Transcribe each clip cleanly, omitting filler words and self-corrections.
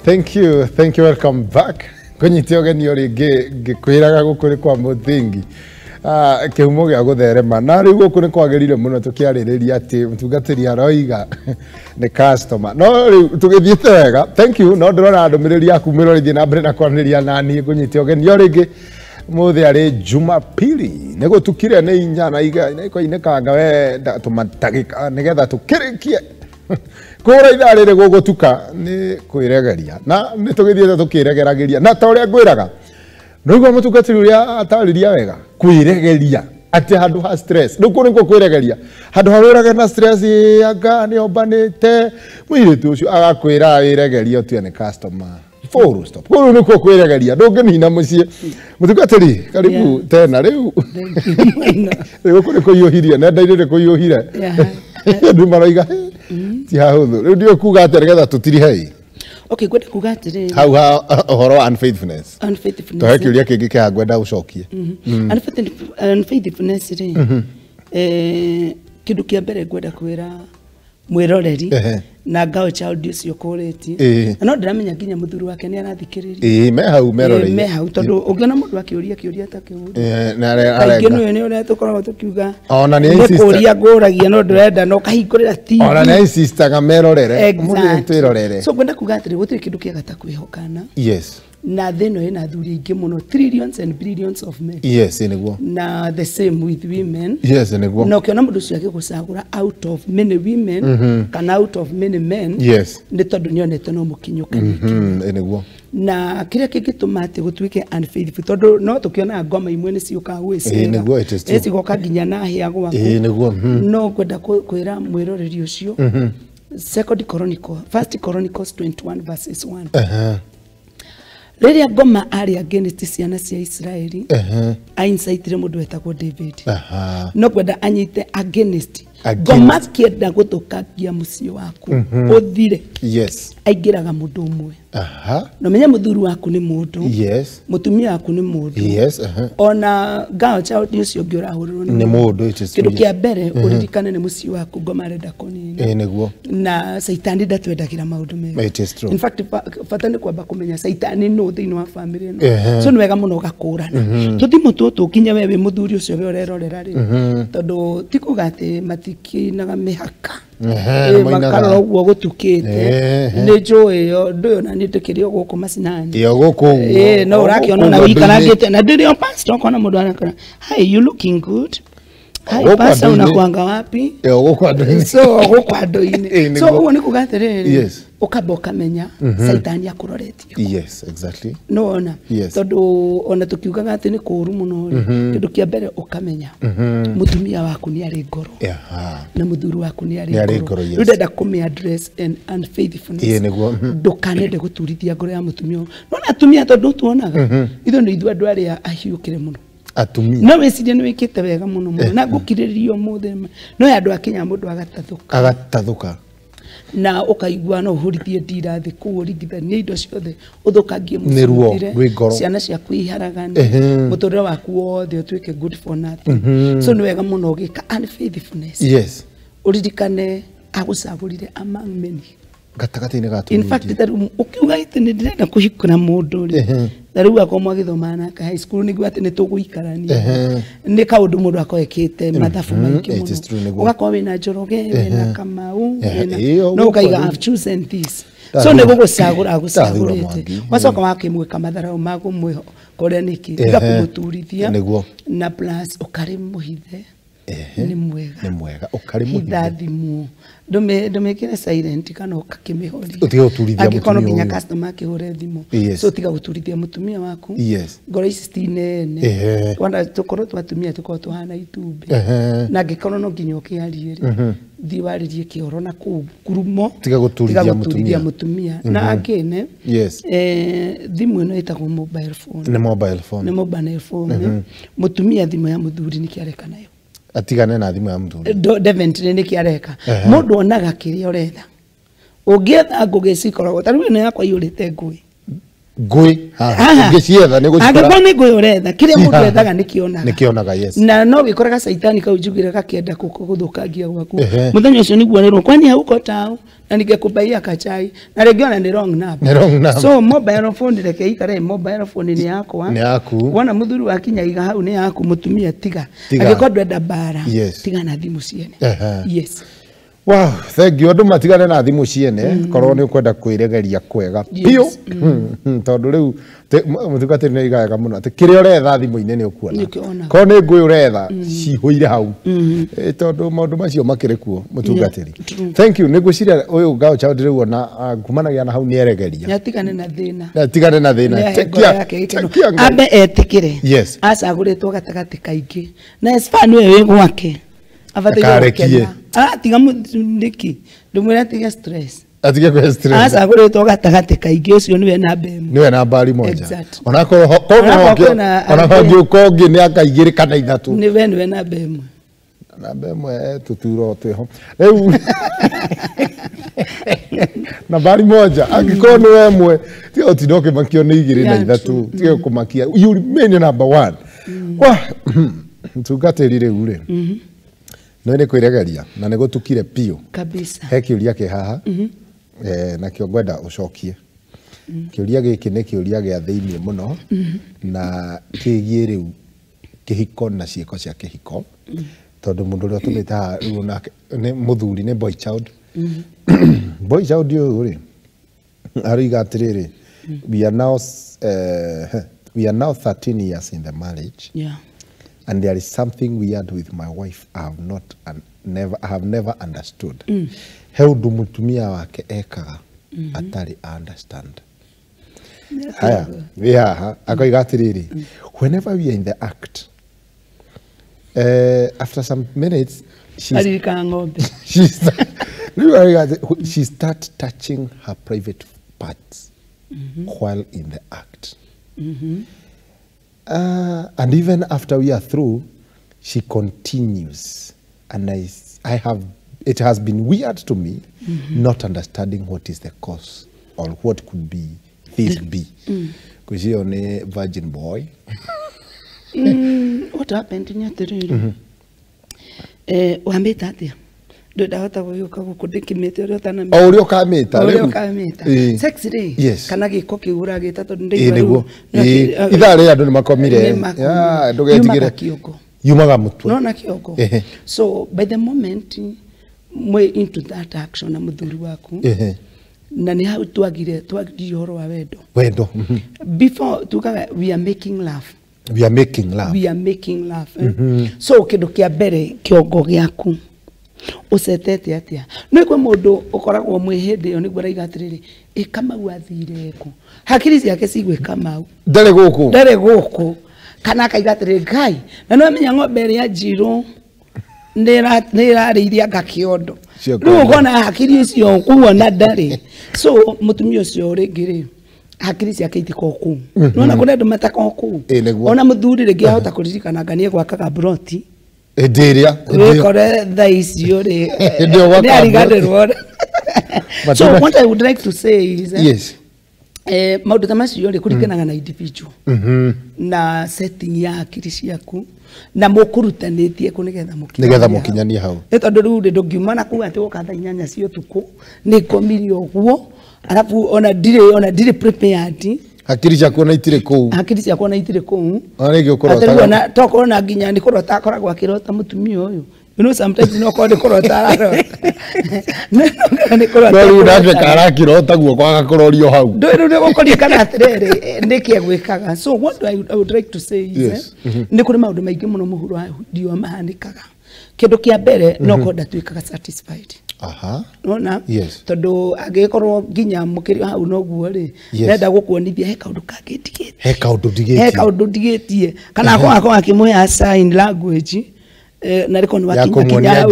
Thank you, thank you, welcome back. Kũnyite ũgeni o rĩngĩ ngĩkwĩraga gũkũ nĩ kwa mũthingi. Kĩhumo gĩa gũtherema. Na rĩu gũkũ nĩ kwagĩrĩire mũno tũkĩarĩrĩria atĩ mũtungatĩri aroiga nĩ customer. No rĩu tũgĩthiĩte wega. Thank you. No ndĩrona ndũmĩrĩri yaku mwĩrorithie na mbere na kwaranĩria naniĩ ngũnyite ũgeni o rĩngĩ. Mũthĩ arĩ Jumapili. Nĩ gũtukire nĩ inya na iga nĩ koinĩkanga we tũmatagĩka nĩgetha tũkĩrĩkie. Kũra ithaa rĩrĩ gũgũtuka nĩ kwĩregeria na nĩ tũgĩthiĩte tũkĩregeragĩria na ta ũrĩa ngwĩraga nĩguo mũtungatĩri ũrĩa atarĩria wega kwĩregeria atĩ handũ ha stress rĩu kũu nĩkuo kwĩregeria handũ ha wĩrage na stress anga nĩ ombanĩte mũirĩtu ũcio agakwĩra wĩregerie ũtue nĩ customer full stop kũu nĩkuo kwĩregeria ndũngĩnina mũciĩ. Mũtungatĩri karibu tena rĩu gũkũ nĩ kũiyũhirie nenda-inĩ nĩ kũiyũhire andũ maroiga ti hahũthũ rĩu ndiũĩ kuga atĩa nĩgetha tũtirihe. Okay, ngwenda kuga atĩrĩrĩ hau ha ũhoro wa unfaithfulness. Tũhe kĩũria kĩngĩ kĩha ngwenda ũcokie. Unfaithfulness rĩ, kĩndũ kĩa mbere ngwenda kwĩra mwĩroreri na ngao child ũcio kũrĩtie na no ndĩramenya nginya mũthuri wake nĩ arathikĩrĩria. Ĩĩ me hau meroreire. Me hau tondũ ũngĩona mũndũ akĩũria kĩũria ta kĩu kaingĩ nĩwe nĩ ũrĩa tũkoragwo tũkiuga ona nĩ insist kũria ngũragia no ndĩrenda no kahingũrĩra TV ona nĩ insistaga merorere mũthĩ twĩrorere. So ngwenda kuga atĩrĩ gũtirĩ kĩndũ kĩega ta kwĩhokana. Yes. Na thĩ ĩno ĩna athuri aingĩ mũno, trillions and billions of men. Yes, nĩguo. Na the same with women. Yes, nĩguo. Na ũkĩona mũndũ ũcio agĩgũcagũra out of many women kana out of many men. Yes. Nĩ tondũ nĩonete no mũkinyũkanie. Nĩguo. Na kĩrĩa kĩngĩtũma atĩ gũtuĩke unfaithful tondũ no tũkĩonaga ngoma imwe nĩ ciũkaga gwĩcera. Nĩguo, it is true. Cigoka nginya na hĩa gwaku. Nĩguo. No ngwenda kwĩra mwĩroreri ũcio. Second Chronicle, First Chronicles 21 verses 1. Rĩrĩa ngoma arĩ against ciana cia Israeli, ainsaitire mũndũ wetagwo David. No kwenda anyite against. Ngoma kĩenda gũthũkangia mũciĩ waku ũthire. Yes. Aingĩraga mũndũ ũmwe. No menye mũthuri waku nĩ mũndũ. Yes. Mũtumia waku nĩ mũndũ. Yes. Ona ngao child ũcio ũngĩ ũrahũrĩrwo nĩ mũndũ. Kĩndũ kĩa mbere ũririkane nĩ mũciĩ waku ngoma arenda kũnina. Nĩguo. Na caitani ndatwendagĩra maũndũ mega. It is true. In fact bata nĩ kwamba kũmenya caitani nũ thĩinĩ wa family ĩno. So nĩ wega mũno ũgakũrana. Tũthimũ tũtũ nginya we wĩ mũthuri ũcio we ũrerorera rĩ. Tondũ ti kuga atĩ matikinaga mĩhaka. Makarora ũguo gũtukĩte. Nĩ njũĩ ĩyo ndũĩ ona niĩ ndĩkĩrĩ o gũkũ macinani. Ĩyo gũkũ ũguo. No ũrakĩona na wĩikarangĩte na ndĩrĩ o pastor ũkona mũndũ arakora hi you looking good. Hi pastor unakuanga wapi? Ĩyo gũkũ andũ-inĩ. So gũkũ andũ-inĩ. So ũguo nĩ kuga atĩrĩrĩ. Yes. Ũkamba ũkamenya caitani akũroretie. Yes, exactly. No ona tondũ ona tũkiugaga atĩ nĩ kũũru mũno rĩ, kĩndũ kĩa mbere ũkamenya mũtumia waku nĩ arĩ ngoro na mũthuri waku nĩ arĩ ngoro. Rĩu ndenda kũmĩ address and unfaithfulness. Ndũkanende gũturithia ngoro ya mũtumia. Nona atumia tondũ tuonaga ithuĩ nĩ ithuĩ andũ arĩa ahiũkĩre mũno. Atumia. No wĩcirie nĩ wĩkĩte wega mũno mũno na ngũkirĩrĩria ũmũthĩ no ya andũ a Kenya mũndũ agatathũka. Agatathũka. Na ũkaigua no ũhũrithie ndira thĩ kũu ũringithanie indo ciothe ũthũkangie mũciĩ ũthire ciana ciaku iharagane mũtũrĩre waku wothe ũtuĩke good for nothing. So nĩ wega mũno ũgĩka unfaithfulness. Yes. Ũririkane agũcagũrire among many. Gatagatĩ-inĩ ga atumia. In fact tarĩu ũkiuga atĩ nĩ ndĩrenda kũhikũra mũndũ rĩ, tarĩu akorwo mwagĩthoma nake high school nĩguo atĩ nĩ tũgũikarania. Nĩ kaũndũ mũndũ akorwo ekĩte mathabu maingĩ mũno. Ũgakorwo wĩna Njoroge, wĩna Kamau, wĩna no ũkaiga I've chosen this. So nĩ gũgũcagũra agũcagũrĩte. Wacoka wakĩmwĩka matharau ma kũmwĩhoka nĩkĩ tiga kũmũturithia na plus ũkarĩ mũhithe. Nĩ mwega. Nĩ mwega ũkarĩ mũhithe. Hitha thimũ. Ndũmĩkĩre silent kana ũkakĩmĩhoria. Ũtige gũturithia mũtumia. Angĩkorwo nginya customer akĩhũre thimũ. So tiga gũturithia mũtumia waku. Yes. Ngoro ici ti nene. Wanda tũkorwo twa atumia tũkorwo tũhana itumbĩ. Na angĩkorwo no nginya ũkĩarie rĩ, thiĩ warĩrie kĩoro na kũu ngurumo. Tiga gũturithia mũtumia. Na angĩne thimũ ĩno ĩtagwo mobile phone. Nĩ mobile phone. Nĩ mobile phone. Mũtumia thimũ ya mũthuri nĩkĩ areka nayo? Atigane na thimũ ya mũthuri. Definitely nĩkĩ areka. Mũndũ onaga kĩrĩa ũretha. Ũngĩetha ngũgĩ cikoragwo ta rĩu ĩno yakwa iyũrĩte ngũĩ. Ngũĩ haha ũngĩcietha nĩ gũcikora. Angĩkorwo nĩ ngũĩ ũretha, kĩrĩa mũndũ ethaga nĩ kĩonaga. Nĩ kĩonaga, yes. Na no wĩkoraga caitani kau njugire gakĩenda gũthũkangia gwaku. Mũthenya ũcio nĩguo rĩrwo kwani hauko tao na ningekubaia kachai na rĩngĩ ona nĩ wrong number. Nĩ wrong number. So mobile phone reke ikare mobile phone nĩ yakwa. Nĩ yaku. Wona mũthuri wakinya iga hau nĩ yaku mũtumia tiga. Angĩkorwo ndwenda mbara tiga na thimũ ciene. Yes. Wow, thank you. Andũ matigane na thimũ ciene korwo nĩ ũkwenda kwĩregeria kwega biũ. Tondũ rĩu mũtungatĩri nĩ oigaga mũno atĩ kĩrĩa ũretha thimũ-inĩ nĩ ũkuona. Korwo nĩ ngũĩ ũretha cihũire hau. Tondũ maũndũ macio makĩrĩ kuo mũtungatĩri. Thank you. Nĩ ngwĩciria ũyũ Ngao Child rĩu ona kumanagia na hau nĩ eregeria. Nĩatigane na thĩna. Nĩatigane na thĩna. Ambe etĩkĩre. Acagũrĩtwo gatagatĩ kaingĩ. Na as far nĩwe wĩ gwake. Akarekie. Aratiga nĩkĩ ndũmwĩre atige stress. Atige kwe stress. Acagũrĩtwo gatagatĩ kaingĩ ũcio nĩwe namba ĩmwe. Nĩwe nambari moja. Onakorwo kũngĩ nĩ akaigĩrĩ kana ithatũ. Nĩwe namba ĩmwe. Namba ĩmwe tũturo twĩho. Rĩu nambari moja angĩkorwo nĩwe ĩmwe tiga ũtinda ũkĩmakio nĩ igĩrĩ na ithatũ tiga kũmakia you remain number one. Wah mũtungatĩri rĩu rĩ. No nĩ kwĩregeria na nĩ gũtukire biũ kabisa. He kĩũria kĩ haha nakĩo ngwenda ũcokie. Kĩũria gĩkĩ nĩ kĩũria gĩa thĩiniĩ mũno na kĩgiĩ rĩu kĩhiko na ciĩko cia kĩhiko tondũ mũndũ ũrĩa ũtũmĩte haha rĩu onake nĩ mũthuri nĩ boy child. Boy child ũyũ rĩ aroiga atĩrĩrĩ, we are now 13 years in the marriage. Yeah. And there is something weird with my wife I have never understood. He ũndũ mũtumia wake ekaga atarĩ understand. Haya, wĩ haha akoiga atĩrĩrĩ, whenever we are in the act, after some minutes she start touching her private parts while in the act. And even after we are through, she continues. And it has been weird to me, not understanding what is the cause or what could be this be. Because you're a virgin boy. What happened in your wambĩte atĩa? Ndahota gũgĩũka gũkũ ndĩkĩmĩte ũrĩa ũtanamĩte. O ũrĩa ũkamĩta. Ũrĩa ũkamĩta. Sex rĩ, kana gĩko kĩu ũragĩta tondũ ndĩigua rĩu. Ithaa rĩrĩ andũ nĩ makomire. Ndũgetigĩre. Yumaga kĩongo. Yumaga mũtwe. Nona kĩongo. So by the moment mwĩ into that action na mũthuri waku, na nĩ hau twagire ũhoro wa wendo. Wendo. Before tugaga we are making love. We are making love. We are making love. So kĩndũ kĩa mbere kĩongo gĩaku ucetete atia no kwa mundu ukoragwo mwi hindi yo niguo raiga atiriri ĩ Kamau athire ku hakiri ciake cigwe Kamau ndare guku ndare guku kana akaiga atiriri Ngai na no amenya ng'ombe ĩrĩa njirũ nĩ ĩrarĩirie anga kĩondo rĩu ũkona hakiri icio kuona ndarĩ so mũtumia ũcio rĩngĩ rĩ hakiri ciake itikoragwo kũu nona kũrĩ andũ matakoragwo kũu ona mũthuri rĩngĩ ahota kũririkana anga nĩegwakaga mburoti hĩndĩ ĩrĩa wĩkore thaa icio rĩ nĩ ariganĩrwo. So what I would like to say is yes, maũndũ ta macio rĩ kũringanaga na individual na setting ya hakiri ciaku na mũkũrutanĩtie kũ nĩgetha mũkinyanie hau nĩ tondũ rĩu rĩ ndũngiuma na kũu atĩ woka thaa 8 cia ũtukũ nĩ ngomire ũguo arabu ona ndirĩ prepared hakiri ciaku ona itirĩ kũu hakiri ciaku ona itirĩ kũu ona rĩngĩ ũkũrota tokorwo na nginya nĩ kũrota akoragwo akĩrota mũtumia ũyũ. You know sometimes no korwo nĩ kũrota ararota nĩ kũrota no rĩu nake karakĩrota guo kwaga kũrorio hau ndũĩ rĩu nĩ gũkũririkana atĩrĩrĩ nĩkĩ egwĩkaga. So what I would like to say is nĩ kũrĩ maũndũ maingĩ mũno mũhuro wa ndiũa mahanĩkaga. Kĩndũ kĩa mbere no korwo ndatuĩkaga satisfied. Aha. Nona? Yes. Tondũ angĩkorwo nginya mũkĩrĩ hau noguo rĩ nenda gũkuonithia he kaũndũ kangĩ ndigĩtie. He kaũndũ ndigĩtie. He kaũndũ ndigĩtie. Kana akorwo akĩmũhe sign language na rĩko nĩ wakinya kinya hau.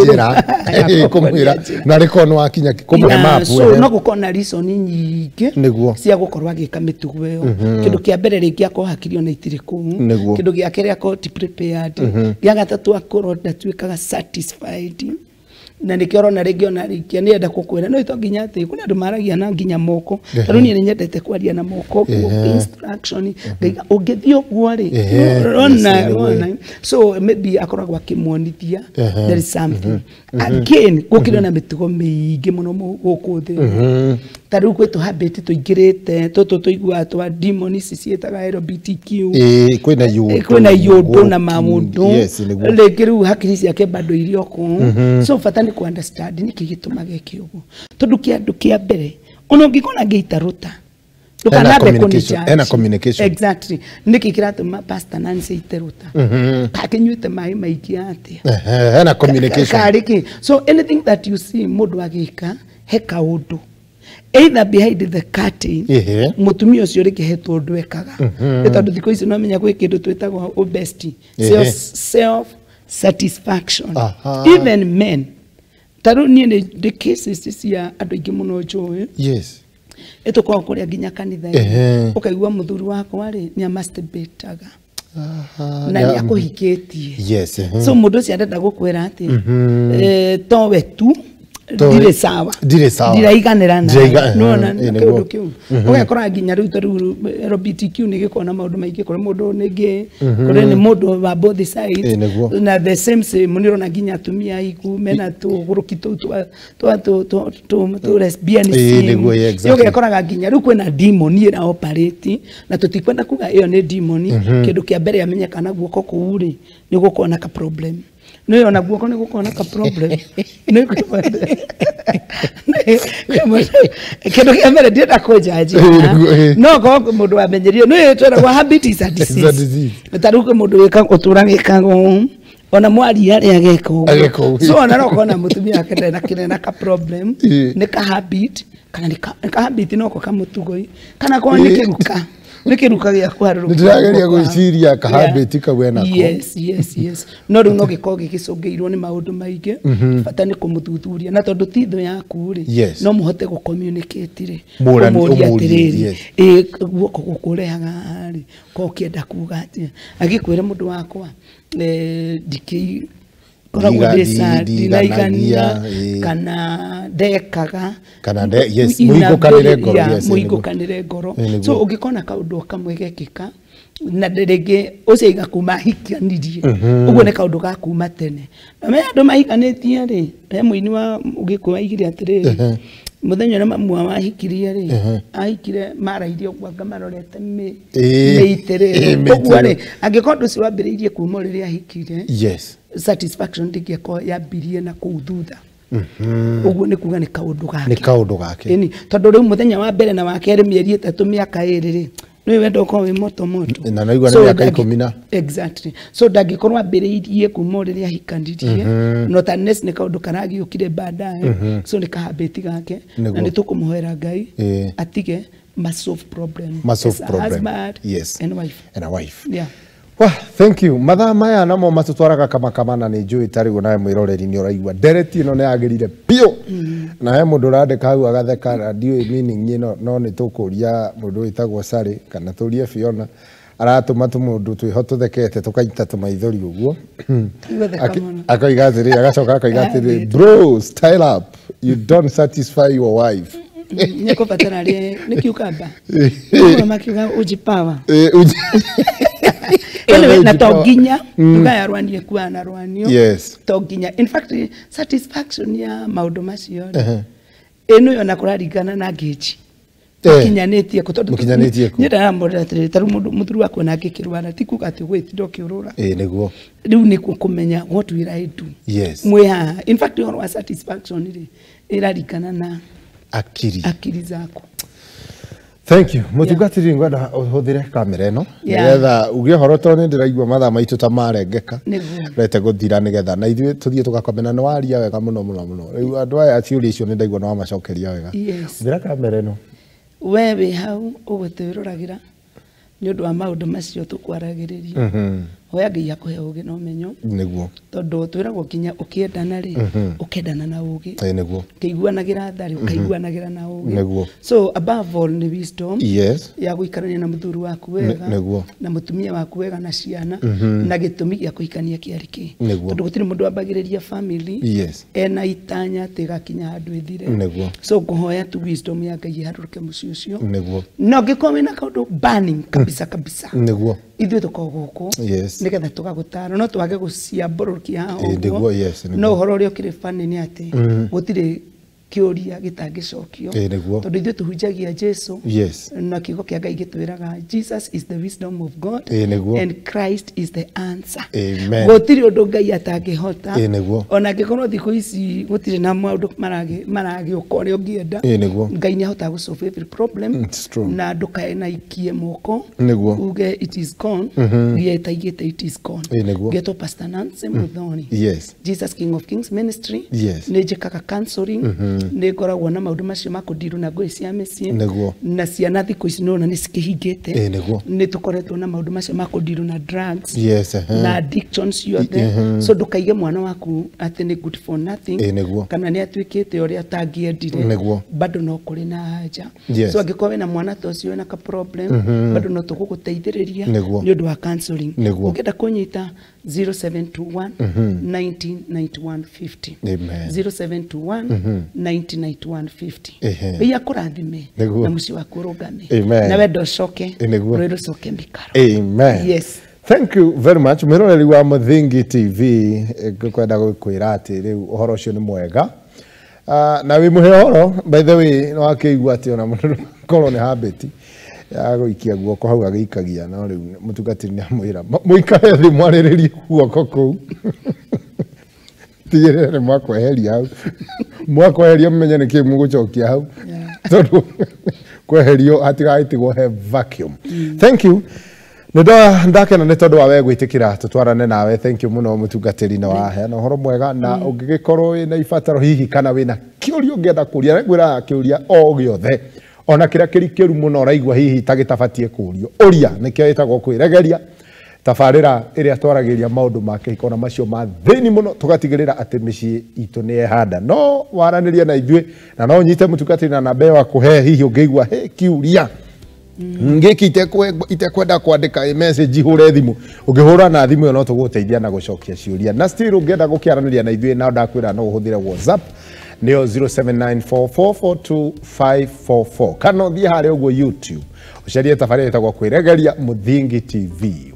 Kũmwĩra na rĩko nĩ wakinya kũmũhe map. So no gũkorwo na reason nyingĩ cia gũkorwo agĩka mĩtugo ĩyo. Kĩndũ kĩa mbere rĩngĩ akorwo hakiri ona itirĩ kũu. Kĩndũ gĩa kerĩ akorwo ti prepared. Gĩa gatatũ akorwo ndatuĩkaga satisfied. Na nĩkĩo ũrona rĩngĩ ona rĩkia nĩenda gũkwĩra no to nginya atĩ kũrĩ andũ maragia na nginya moko. Tondũ niĩ nĩnyendete kwaria na moko instruction ngaiga ũngĩthiĩ ũguo rĩ ũrona. So maybe akoragwo akĩmuonithia there is something. Again gũkĩrĩ na mĩtugo mĩingĩ mũno gũkũ thĩ. Ta rĩu gwĩ tũhabit tũingĩrĩte tũtũ tũiguaga twa demon ici ciĩtaga LGBTQ. Kwĩna iũndũ na maũndũ. Rĩngĩ rĩu hakiri ciake bado irio kũu. So bata nĩ kũ understand nĩkĩ gĩtũmaga eke ũguo. Tondũ kĩndũ kĩa mbere ona ũngĩkona ngĩita ndũkanambe kũnijudge. Ena communication. Exactly. Nĩkĩ kĩratũma Pastor Nancy aite rũta? Kakĩnyuĩte maĩ maingĩ atĩa? Ena communication. Karĩ kĩ? So anything that you see mũndũ agĩka he kaũndũ. Either behind the curtain mutumia ucio rĩngĩ he tũndũ ekaga. Nĩ tondũ thikũ ici no menya gwĩ kĩndũ twĩtagwo obesity, self satisfaction. Even men. Ta rĩu niĩ nĩ ndĩ cases cia andũ aingĩ mũno njũĩ. Yes. Ĩtũkoragwo kũrĩa nginya kanitha-inĩ. Ũkaigua mũthuri wakwa rĩ nĩ amasturbataga. Na nĩ akũhikĩtie. Yes. So mũndũ ũcio arenda gũkwĩra atĩ towe tu ndirĩ sawa. Ndirĩ sawa. Ndiraiganĩra nawe. Nĩwona kĩũndũ kĩu. Ũgekora nginya rĩu ta rĩu LGBTQ nĩ gĩkoragwo na maũndũ maingĩ. Kũrĩ mũndũ nĩ gay, kũrĩ nĩ mũndũ wa both sides. Na the same same nĩ ũrona nginya atumia aigu mena tũgũrũki tũu twa tũ lesbianism. Ũgekoraga nginya rĩu kwĩna demon ĩra operate na tũtikwenda kuga ĩyo nĩ demon. Kĩndũ kĩa mbere amenyekana guoko kũu rĩ nĩ gũkorwo na ka problem. No ona guoko nĩ gũkorwo na ka problem. Kĩndũ kĩa mbere ndienda kũnjanjia. No korwo mũndũ wamenyerio nĩ twĩragwo habit is a disease. Ta rĩu kwĩ mũndũ wĩkaga ũtũraga ĩkaga ũũ ona mwaria arĩa ageka ũguo. So ona no ũkona mũtumia wake ndarĩ na kĩrĩa na ka problem nĩ ka habit kana nĩ ka habit no ko kamũtugo kana korwo nĩ kĩruka. Nĩ kĩruka gĩa kũharũrũka. Nĩndĩrageria gwĩciria ka habit kau enako. Yes, yes, yes. No rĩu no gĩkorwo gĩgĩcũngĩirwo nĩ maũndũ maingĩ. Bata nĩ kũmũthuthuria na tondũ ti thũ yaku rĩ no mũhote gũ communicate rĩ. Ũmũrie atĩrĩrĩ ĩ guoko gũkũ ũrehaga haha rĩ ko ũkĩenda kuga atĩa. Angĩkwĩra mũndũ wakwa ndikĩ koragwo ndĩ ndinaigania kana ndekaga kana yes mũhingũkanĩre ngoro. Yes, mũhingũkanĩre ngoro. So ũngĩkona kaũndũ kamwe gekĩka na rĩngĩ ũcio iga kuma ahikanirie ũguo nĩ kaũndũ ga kuma tene. Na me andũ mahikanĩtie rĩ he mũini wa Ũgĩkũyũ aigire atĩrĩrĩ mũthenya ũrĩa mamu wao ahikirie rĩ ahikire marairie ũguo anga marorete mĩitĩrĩro. Ũguo rĩ angĩkorwo ũndũ ũcio wambĩrĩirie kuma rĩrĩa ahikire yes satisfaction ndĩngĩkorwo yambirie na kũu thutha. Ũguo nĩ kuga nĩ kaũndũ gake. Nĩ kaũndũ gake. Ĩni tondũ rĩu mũthenya wa mbere na wa kerĩ mĩeri ĩtatũ mĩaka ĩrĩ rĩ nĩ wenda ũkorwo wĩ moto moto. Na naigua nĩ mĩaka 10 na. Exactly. So ndangĩkorwo ambĩrĩirie kuma rĩrĩa ahikanirie no ta nĩ kaũndũ karagĩũkire baadaye. So nĩ kahabit gake na nĩ tũkũmũhoera Ngai atige masolve problem. Masolve problem. Husband yes. And wife. And a wife. Yeah. Well, thank you. Mathaa maya namo matutwaraga kamakama na nĩ njũĩ ta rĩu nawe mwĩroreri nĩ ũraigua ndereti ĩno nĩ yagĩrire biũ. Na he mũndũ ũrandĩka hau agatheka na ndiũĩ meaning ĩno no nĩ tũkũria mũndũ wĩtagwo Sally kana tũrie Fiona aratũma tũmũndũ twĩho tũthekete tũkaita tũmaithori ũguo. Akoiga atĩrĩrĩ agacoka akoiga atĩrĩrĩ bro style up you don't satisfy your wife. Nĩ kũbatara rĩ nĩ cucumber. Makiuga ujipawa. Anyway, na to nginya ndukayarwanie kuana rwanio. Yes. To nginya in fact satisfaction ya maũndũ macio rĩ ĩno yona kũraringana na ngĩji. Mũkinyanĩtie kũ tondũ mũkinyanĩtie kũ. Niĩ ndaramwĩra atĩrĩrĩ ta rĩu mũndũ mũthuri wakwa na angĩkĩrwara ti kuga atĩ ũgwĩtinda ũkĩũrũra. Ĩĩ nĩguo. Rĩu nĩ kũmenya what will I do. Yes. Mwĩ haha in fact ũhoro wa satisfaction rĩ ĩraringana na akiri. Akiri zaku. Thank you. Mũtungatĩri ngwenda ũhũthĩre kamera ĩno nĩgetha uge ũhoro tondũ nĩ ndĩraigua mathaa maitũ ta marengeka rete gũthira nĩgetha na ithuĩ tũthiĩ tũgakomena. Nĩ waria wega mũno mũno mũno. Rĩu andũ aya ciũria icio nĩ ndaigua nĩ wamacokeria wega. Hũthĩra kamera ĩno. We wĩ hau ũgũtwĩroragĩra nĩ ũndũ wa maũndũ macio tũkwaragĩrĩria. Hoya Ngai akũhe ũgĩ na ũmenyo. Nĩguo. Tondũ twĩragwo nginya ũkĩendana rĩ, ũkendana na ũgĩ. Nĩguo. Ũkĩiguanagĩra tha rĩ, ũkaiguanagĩra na ũgĩ. Nĩguo. So above all nĩ wisdom. Yes. Ya gũikarania na mũthuri waku wega. Nĩguo. Na mũtumia waku wega na ciana. Na gĩtũmi gĩa kũhikania kĩarĩ kĩ. Nĩguo. Tondũ gũtirĩ mũndũ wambagĩrĩria family. Yes. Ena itanya atĩ ĩgakinya handũ ĩthire. Nĩguo. So ngũhoya tu wisdom ya Ngai ĩharũrũke mũciĩ ũcio. Nĩguo. Na ũngĩkorwo wĩna kaũndũ burning kabisa kabisa. Nĩguo. Ithuĩ tũkoragwo gũkũ. Yes. Nĩgetha tũgagũtara no twage gũciambũrũkia haha ũguo. Nĩguo, yes, nĩguo. No ũhoro ũrĩa ũkĩrĩ funny nĩ atĩ gũtirĩ kĩũria gĩtangĩcokio. Nĩguo. Tondũ ithuĩ tũhunjagia Jesu. Yes. Na kiugo kĩa Ngai gĩtwĩraga Jesus is the wisdom of God. Nĩguo. And Christ is the answer. Amen. Gũtirĩ ũndũ Ngai atangĩhota. Nĩguo. Ona angĩkorwo thikũ ici gũtirĩ na maũndũ maragĩũka ũrĩa ũngĩenda. Nĩguo. Ngai nĩ ahotaga gũ solve every problem. It's true. Na ndũkanaikie moko. Nĩguo. Uge it is gone. Ngie ĩtaigĩte it is gone. Nĩguo. Ngetwo Pastor Nancy Muthoni. Yes. Jesus King of Kings Ministry. Yes. Nĩ njĩkaga counseling. Nĩ ngoragwo na maũndũ macio ma kũndirwo na ngũĩ cia mĩciĩ. Nĩguo. Na ciana thikũ ici nĩũrona nĩ cikĩhingĩte. Nĩguo. Nĩ tũkoretwo na maũndũ macio ma kũndirwo na drugs. Yes. Na addiction ciothe. So ndũkaige mwana waku atĩ nĩ good for nothing. Nĩguo. Kana nĩ atuĩkĩte ũrĩa atangĩendire. Nĩguo. Bado no kũrĩ na haja. Yes. So angĩkorwo wĩna mwana ta ũcio wĩna ka problem, bado no tũgũgũteithĩrĩria Nĩguo. nĩ ũndũ wa counseling. Nĩguo. Ũngĩenda kũnyita 0721 199150. Amen. 0721 199150. Ehe. Ngai akũrathime Nĩguo. na mũciĩ waku ũrũgame. Amen. Na wendo ũcoke. Nĩguo. Rũĩ rũcoke mĩkaro. Amen. Yes. Thank you very much. Mwĩroreri wa Mũthingi TV, ngũkwenda gũkwĩra atĩ rĩu ũhoro ũcio nĩ mwega. Na wĩ mũhe ũhoro, by the way, nĩ wakĩigua atĩ ona mũndũ korwo nĩ habit ya gũikia guoko hau agĩikagia, no rĩu mũtungatĩri nĩ amwĩra mũikare thĩ mwarĩrĩrie guoko kũu. Tigĩrĩra nĩ mwakweheria hau. Mwakweheria mũmenye nĩkĩ mũgũcokia hau. Tondũ kweherio hatigagĩtigwo he vacuum. Thank you. Ndakena nĩ tondũ wa we gwĩtĩkĩra tũtwarane nawe. Thank you mũno mũtungatĩri na waheana ũhoro mwega, na ũngĩgĩkorwo wĩna ibataro hihi kana wĩna kĩũria ũngĩenda kũria, ngwĩraga kĩũria o gĩothe ona kĩrĩa kĩrikĩru mũno ũraigua hihi ta gĩtabatiĩ kũrio, ũria, nĩkĩo ĩtagwo kwĩregeria. Tabarĩra ĩrĩa twaragĩria maũndũ ma kĩhiko na macio ma thĩini mũno, tũgatigĩrĩra atĩ mĩciĩ itũ nĩ yehanda. No waranĩrie na ithuĩ na no ũnyite mũtungatĩri na namba ĩyo akũhe hihi ũngĩigua he kĩũria ngĩki itekwenda kwandĩka message hũre thimũ, ũngĩhũra na thimũ ĩyo no tũgũteithia na gũcokia ciũria. Na still ũngĩenda gũkĩaranĩria na ithuĩ, na ndakwĩra no ũhũthĩre WhatsApp nĩyo 0794442544, kana ũthiĩ harĩa ũguo YouTube ũcarie tabarĩra ĩtagwo Kwĩregeria Mũthingi TV.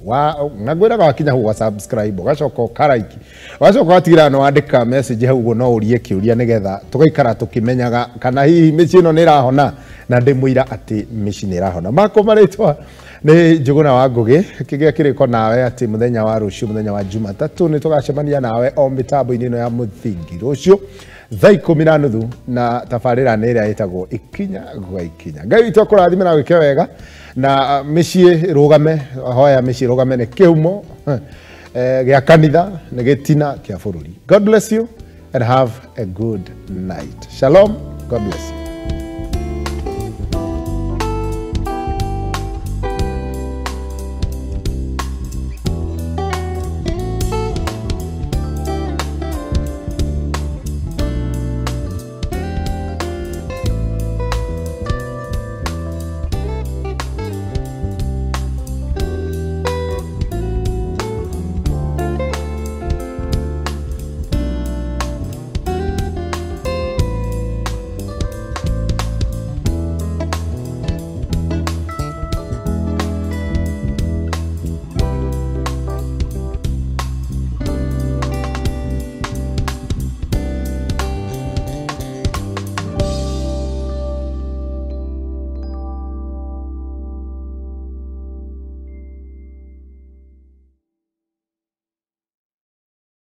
Na ngwĩraga wakinya hau ũga subscribe, ũgacoka ũka like, ũgacoka ũgatigĩrĩra nĩ wandĩka message hau ũguo, no ũrie kĩũria nĩgetha tũgaikara tũkĩmenyaga kana hihi mĩciĩ ĩno nĩ ĩrahona, na ndĩmũira atĩ mĩciĩ nĩ ĩrahona. Makwa marĩtwa nĩ Njũgũna wa Ngũgĩ, kĩgĩa kĩrĩko nawe atĩ mũthenya wa rũciũ, mũthenya wa Jumatatũ, nĩ tũgacemania nawe o mĩtambo-inĩ ĩno ya Mũthingi rũciũ thaa 10:30 na tabarĩra nĩ ĩrĩa ĩtagwo Ikinya gwa Ikinya. Ngai witũ akũrathime na gwĩke wega, na mĩciĩ ĩrũgame, hoya mĩciĩ ĩrũgame nĩ kĩhumo gĩa kanitha, nĩ gĩtina kĩa bũrũri. God bless you and have a good night. Shalom. God bless you.